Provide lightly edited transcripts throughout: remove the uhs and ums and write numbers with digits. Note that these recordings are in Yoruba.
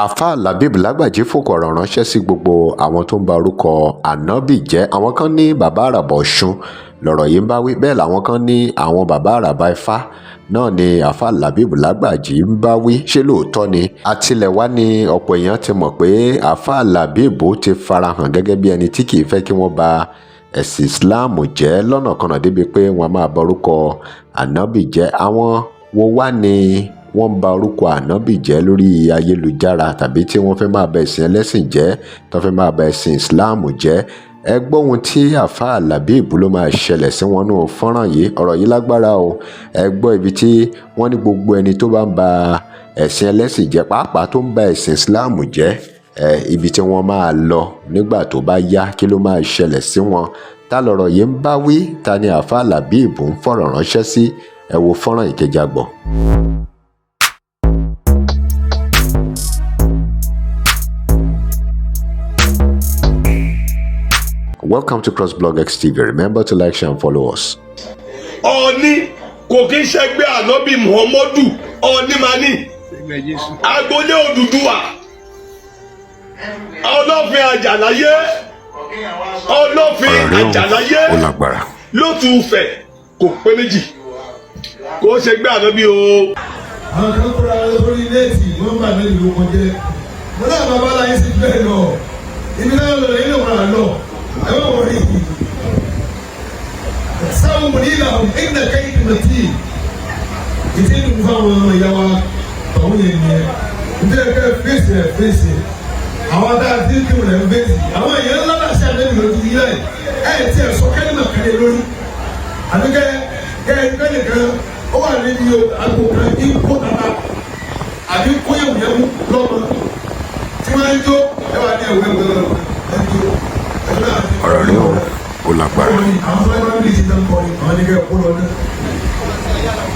Àáfàá Labib Làgbàjì fòkò ọ̀rọ̀ ránṣẹ́ sí gbogbo àwọn tó ń ba orúkọ Ànábì jẹ́. Àwọn kan ní bàbá Àràbà Ọ̀ṣun lọ̀rọ̀ yìí ń bá wí, bẹ́ẹ̀ làwọn kan ní àwọn bàbá Àràbà Ifá náà ni Àáfàá Labib Làgbàjì ń bá wí. Ṣé lóòótọ́ ni? Àtilẹ̀wá ni ọ̀pọ̀ èèyàn ti mọ̀ pé Àáfàá Labib ti farahàn gẹ́gẹ́ bí ẹni tí kì í fẹ́ kí wọ́n ba ẹ̀sìn Islam jẹ́ lọ́nàkọnà, débi pé wọ́n máa ba orúkọ Ànábì jẹ́. Àwọn wo wá ni wọ́n ń ba orúkọ Ànábì jẹ́ lórí ayélujára, tàbí tí wọ́n fẹ́ máa ba ẹ̀sìn ẹlẹ́sìn jẹ́, tó fẹ́ máa ba ẹ̀sìn Islam jẹ́? Ẹ gbọ́ ohun tí Àáfàá Labib ló máa ṣẹlẹ̀ sí wọn nínú fọ́nrán yìí. Ọ̀rọ̀ yìí lágbára o. Ẹ gbọ́ ibi tí wọ́n ní gbogbo ẹni tó bá ń ba ẹ̀sìn ẹlẹ́sìn jẹ́, pàápàá tó ń ba ẹ̀sìn Islam jẹ́, ẹ ibi tí wọ́n máa lọ nígbà tó bá yá, kí ló máa ṣẹlẹ̀ sí wọn? Ta lọ̀rọ̀ yìí ń bá wí? Ta ni Àáfàá Labib ń fọ̀rọ̀ ránṣẹ́ sí? Ẹ wo fọ́nrán ìkẹjà gbọ́. Welcome to CrossBlog X TV. Remember to like, share and follow us. Ọ̀ọ́ni kò kí ń ṣẹgbẹ́ Ànábì Muhammadu. Ọ̀ọ́ni máa ní agboolé Odùduwà, Ọlọ́fin Àjàláyé, Ọlọ́fin Àjàláyé Ó lágbára. Lótùúfẹ̀ kò pé méjì, kò ṣẹgbẹ́ Ànábì o. Àwọn kan kóra lórí nẹ́ẹ̀tì, wọ́n bá mi lò kọjẹ́. Mo náà bàbá láyé sí bẹ́ẹ̀ lọ, ibi náà lọ lẹ́yìn náà wọ́n lọ. Ẹ má wọrí sáwọn mọ̀ nílà ẹ̀yìn kẹ́yìn tó ti ìtí ìdùnnú fáwọn ọmọ ìyá wa tọ̀hún yẹn nìyẹn. Nítorí kẹ́ fèsì rẹ̀, fèsì àwọn tá a ti ń kírun rẹ̀ ń fèsì àwọn èèyàn ńlá náà ṣe àdébì lójú yìí láì ẹ̀ tí ẹ̀ sọ kẹ́ni mà kẹ́ni lórí àbí kẹ́ kẹ́ kẹ́nìkan ó wà níbi àgbo kan ní kó tata àbí kó yẹ̀wùyẹ̀wù lọ́mọ tí wọ́n ń jó. Ẹ wà ní ẹ̀wù ẹ̀wù ẹ̀wù ẹ̀ ń jó. Ọ̀rọ̀ rẹ̀ o, ó lágbára. Àwọn tó bá ń bí ìsìn náà kọrin, àwọn ní kẹ́ kó lọ náà.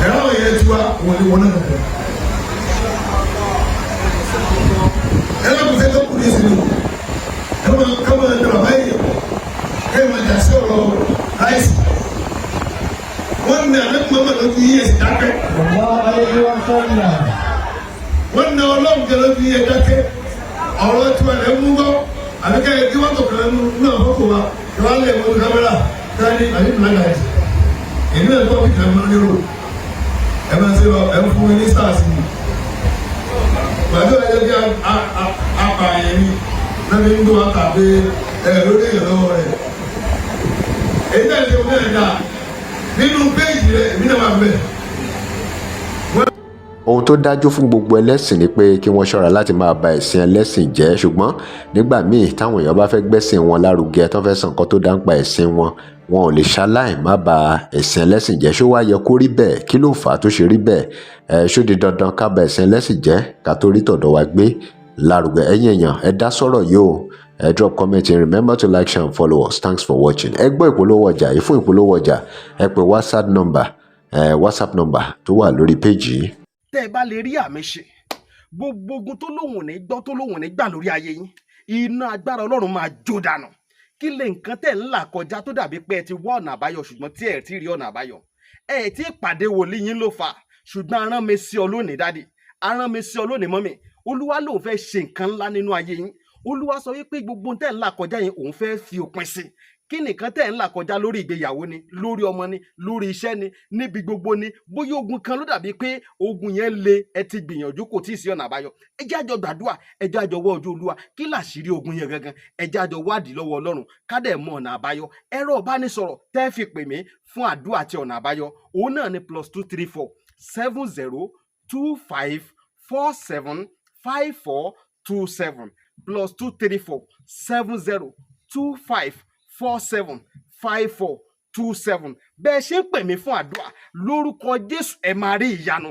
Ẹ̀rọ àwọn yẹn tiwa wọn ni wọn náà kọ̀. Ẹ̀rọ kò sẹ́ tó kù ní ìsinmi kama kama ní bàbá yìí kẹ́ máa jà sí ọ̀rọ̀ ráìsì. Wọ́n ní àná mọ́mọ́ lójú yíyẹ sí dákẹ́. Wọ́n ní Ọlọ́run jẹ́ lójú yíyẹ dákẹ́. Ọ̀rọ̀ tiwa lẹ́ mú gbọ́ àbí kẹ́ ẹ kí wọ́n tó kàn náà fọ́kọ̀ wa kí wọ́n lè mú kámẹ́rà káni àbí mìlánà yìí. Èmi náà gbọ́ kí kàmá lérò ẹ máa ṣe lọ. Ẹ ń fún mi ní stars ni gbàdúrà yẹ kí apààyàn ni náà fi ń gbọ́ wa kà pé ẹ lórí ìrànlọ́wọ́ rẹ̀. Èyí náà ṣe fún ẹ̀ dá nínú péèjì rẹ̀, èmi náà wà bẹ́ẹ̀. Ohun tó dájú fún gbogbo ẹlẹ́sìn ni pé kí wọ́n ṣọ́ra láti máa ba ẹ̀sìn ẹlẹ́sìn jẹ́. Ṣùgbọ́n nígbà míì táwọn èèyàn bá fẹ́ gbẹ́sìn wọn lárugẹ, tó fẹ́ sọ nǹkan tó dá ń pa ẹ̀sìn wọn, wọn ò lè ṣaláì má ba ẹ̀sìn ẹlẹ́sìn jẹ́. Ṣó wá yẹ kó rí bẹ́ẹ̀? Kí ló fà á tó ṣe rí bẹ́ẹ̀? Ẹ ṣó di dandan ká ba ẹ̀sìn ẹlẹ́sìn jẹ́ ká tó rí tọ̀dọ̀ wa gbé lárugẹ? Ẹ̀yin èèyàn, ẹ dá sọ̀rọ̀ yìí o. Ẹ drop comment and remember to like, share and follow us. Thanks for watching. Ẹ gbọ́ ìpolówó ọjà yìí. Fún ìpolówó ọjà, ẹ pè WhatsApp number, ẹ WhatsApp number tó wà lórí péjì yìí. Tẹ́ ẹ bá lè rí àmì ṣe, gbogbo ogun tó lóhùn ní gbọ́, tó lóhùn ní gbà lórí ayé yín, iná agbára Ọlọ́run máa jó dànù. Kí lè nǹkan tẹ̀ ń là kọjá tó dàbí pé ẹ ti wá ọ̀nà àbáyọ, ṣùgbọ́n tí ẹ ti rí ọ̀nà àbáyọ? Ẹ ti pàdé wòlíì yín ló fà. Ṣùgbọ́n arán mi sí ọ lónìí, daddy, arán mi sí ọ lónìí, mummy. Olúwa lòun fẹ́ ṣe nǹkan ńlá nínú ayé yín. Olúwa sọ wípé gbogbo tẹ̀ ń là kọjá yẹn, òun fẹ́ fi òpin sí. Kí nìkan tẹ̀ ń là kọjá lórí ìgbéyàwó ni, lórí ọmọ ni, lórí iṣẹ́ ni, níbi gbogbo ni? Bóyá ogun kan ló dàbí pé ogun yẹn le, ẹ ti gbìyànjú, kò tí ì sí ọ̀nà àbáyọ. Ẹ jẹ́ àjọ gbàdúrà, ẹ jẹ́ àjọ wọ́ ojú Olúwa. Kí làṣírí ogun yẹn gangan? Ẹ jẹ́ àjọ wádìí lọ́wọ́ Ọlọ́run, ká dẹ̀ mọ ọ̀nà àbáyọ. Ẹ̀rọ ìbánisọ̀rọ̀ tẹ́ fi pè mí fún àdúrà àti ọ̀nà àbáyọ, òun náà ni +234 70 25 47 54 27, +234 70 25 47 54 27. Bẹ́ẹ̀ ṣe ń pè mí fún àdúrà, lórúkọ Jésù, ẹ máa rí ìyanu.